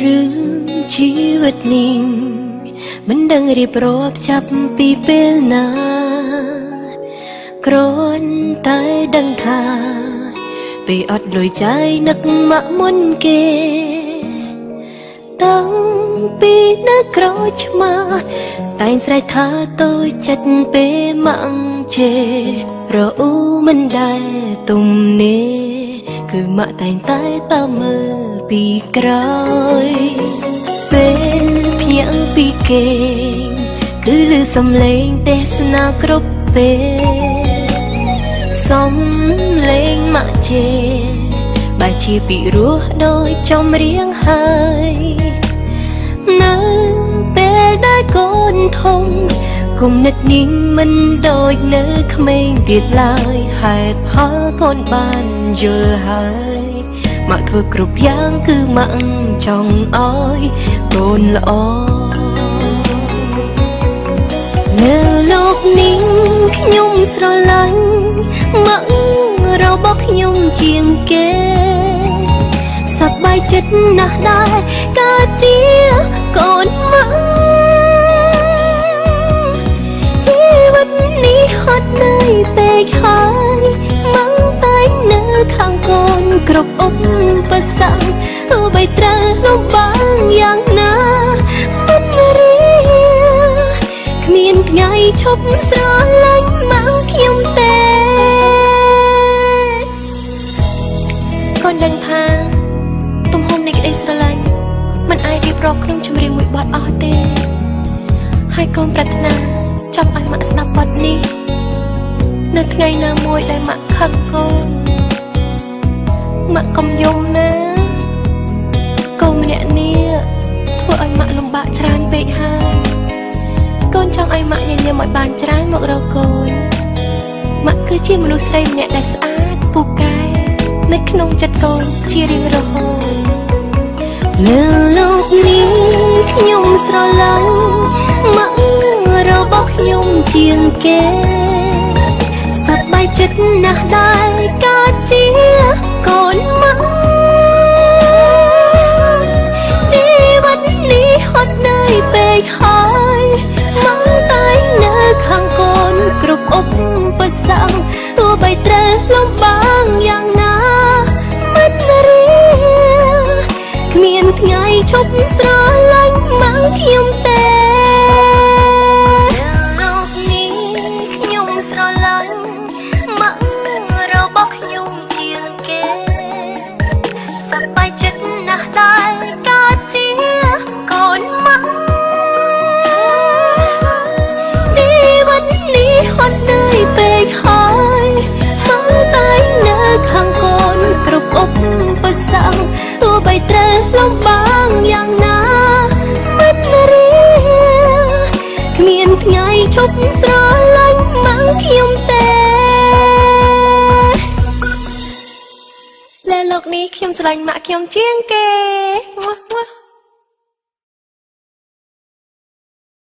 រឿងជីវិតនេះមិនដឹងរៀបរាប់ចាប់ពីពេលណាគ្រាន់តែដឹងថាពេលអត់លុយចាយនឹកម៉ាក់មុនគេតាំងពីនៅក្រោយឆ្មាតែងស្រែកថាតូចចិត្តពេលម៉ាក់ជេររអ៊ូមិនដែលទំនេរគឺម៉ាក់តែងតែតាមមើលពីក្រោយពេលភ្ញាក់ពីគេងគឺឮសំឡេងទេសនាគ្រប់ពេលសំលេងម៉ាក់ជេបែរជាពីរោះដោយចំរៀងហើយនៅពេលដែលកូនធំគុំនិតនាងមិនដូចនៅក្មេងទៀតឡើយហេតុផលកូនបានយល់ហើយម៉ាក់ធ្វើគ្រប់យ៉ាងគឺម៉ាក់ចង់ឲ្យកូនល្អលើលោកនេះខ្ញុំស្រឡាញ់ម៉ាក់របស់ខ្ញុំជាងគេសប្បាយចិត្តណាស់ដែរកើតជាកូនម៉ាក់ជីវិតនេះហត់នឿយពេកហើយម៉ាក់តែងនៅខាងកូនគ្រប់ឧបសគ្គទោះបីត្រូវលំបាកយ៉ាងណាមិនរាគ្មានថ្ងៃឈប់ស្រឡាញ់ម៉ាក់ខ្ញុំទេ កូនដឹងថាទំហំនៃក្តីស្រឡាញ់មិនអាចរៀបរាប់ក្នុងចម្រៀងមួយបទអស់ទេហើយកូនប្រាថ្នាចង់ឲ្យម៉ាក់ស្ដាប់បទនេះនៅថ្ងៃណាមួយដែលម៉ាក់ខឹងកូនម៉ាក់កុំយំណាកូនម្នាក់នេះធ្វើឲ្យម៉ាក់លំបាកច្រើនពេកហើយកូនចង់ឲ្យម៉ាក់ញញឹមឲ្យបានច្រើនមករកកូនម៉ាក់គឺជាមនុស្សស្រីម្នាក់ដែលស្អាតពូកែនៅក្នុងចិត្តកូនជារៀងរហូត លើលោកនេះខ្ញុំស្រឡាញ់ម៉ាក់របស់ខ្ញុំជាងគេសប្បាយចិត្តណាស់ដែរកើតជាកូនម៉ាក់ជីវិតនេះហត់នឿយពេកហើយម៉ាក់តែងនៅខាងកូនគ្រប់ឧបសគ្គទោះបីត្រូវលំបាកយ៉ាងណាមិនរាគ្មានថ្ងៃឈប់ស្រឡាញ់ម៉ាក់ខ្ញុំទេលោកនេះខ្ញុំស្រឡាញ់ម៉ាក់របស់ខ្ញុំជាងគេសប្បាយចិត្តណាស់ដែរកើតជាកូនម៉ាក់ជីវិតនេះហត់នឿយពេកហើយម៉ាក់តែងនៅខាងកូនគ្រប់ឧបសគ្គទោះបីត្រូវលំបាកយ៉ាងណាមិនរាគ្មានថ្ងៃឈប់ស្រឡាញ់ម៉ាក់ខ្ញុំទេ លើលោកនេះខ្ញុំស្រឡាញ់ម៉ាក់ខ្ញុំជាងគេមោះមោះ។